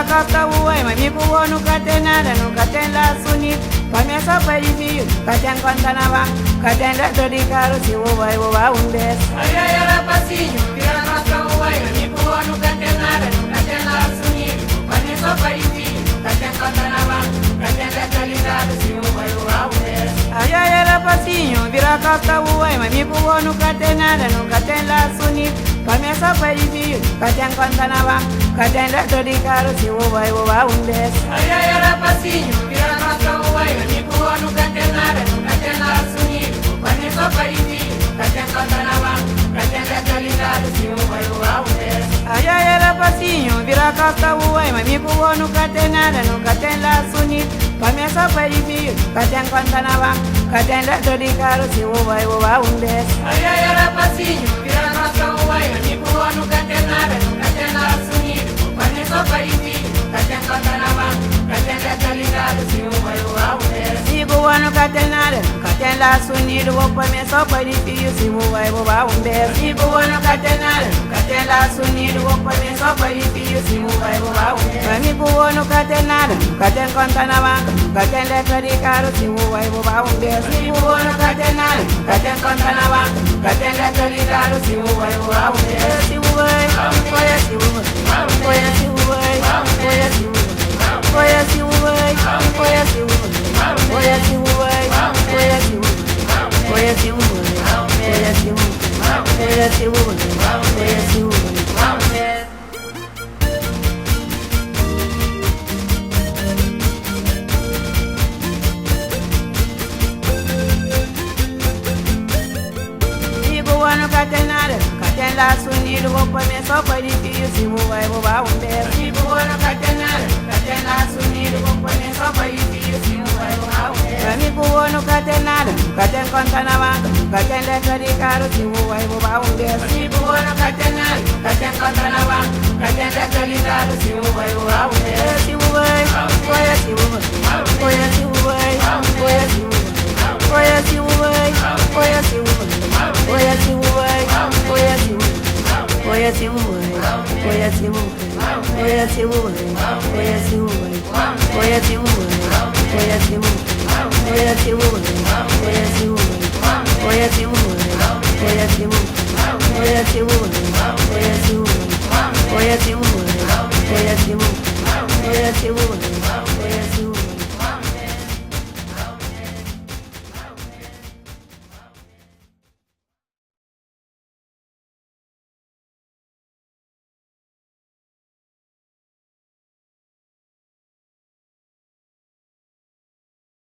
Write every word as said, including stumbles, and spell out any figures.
Kasta uwai mami kuwonu katenada no katenda suni. Pameso pedi fiyu katen kontanava. Katenda todi karu si uwai uwa umbes. Ayayara pasinyu, pira kasta uwai mami kuwonu katenada no katenda suni. Pameso pedi fiyu katen kontanava. Katenda todi karu si uwai uwa umbes. Ayayara pasinyu, pira kasta uwai mami kuwonu katenada no katenda suni. Pameso pedi fiyu katen kontanava. Katenda todi karu si uwai uwa umbes. Ayayara pasinyu, pira kasta uwai mami kuwonu katenada no katenda suni. Pameso pedi fiyu katen kontanava. Katenda todi karu si uwai uwa umbes. Ayayara pasinyu, pira kasta uwai mami kuwonu katenada no katenda suni. Pameso pedi fiyu katen kontanava. Katenda todi karu si uwai uwa umbes. Ayayara pasinyu, pira kasta uwai mami kuwonu katenada no katenda suni. Pameso pedi fiyu katen kontanava. Katenda todi karu si uwai uwa umbes. Siku wonu katenada no katenda suni. Lugo pameso pedi fiyu si uwai uwa umbes. Siku wonu katenada no katenda suni. Lugo pameso pedi fiyu si uwai uwa umbes. Mami kuwonu katenada no katen kontanava. Katenda todi karu si uwai uwa umbes. Siku wonu katenada no katen kontanava. Katenda todi karu si uwai uwa umbes. Siuwai, oya siuwai, oya siuwai, oya siuwai, oya siuwai, oya siuwai, oya siuwai, oya siuwai, oya siuwai, oya siuwai, oya siuwai, oya siuwai. Siku wonu katenada no katenda suni. Lugo pameso pedi fiyu si uwai uwa umbes. Siku wonu katenada no katenda suni. Lugo pameso pedi fiyu si uwai uwa umbes. Mami kuwonu katenada no katen kontanava. Katenda todi karu si uwai uwa umbes. Siku wonu katenada no katen kontanava. Katenda todi karu si uwai uwa umbes. Siuwai, oya siuwai, oya siuwai, oya siuwai. Oya siuwai, oya siuwai, oya siuwai, oya siuwai, oya siuwai, oya siuwai, oya siuwai, oya siuwai, oya siuwai, oya siuwai, oya siuwai, oya siuwai, oya siuwai, oya siuwai, oya siuwai,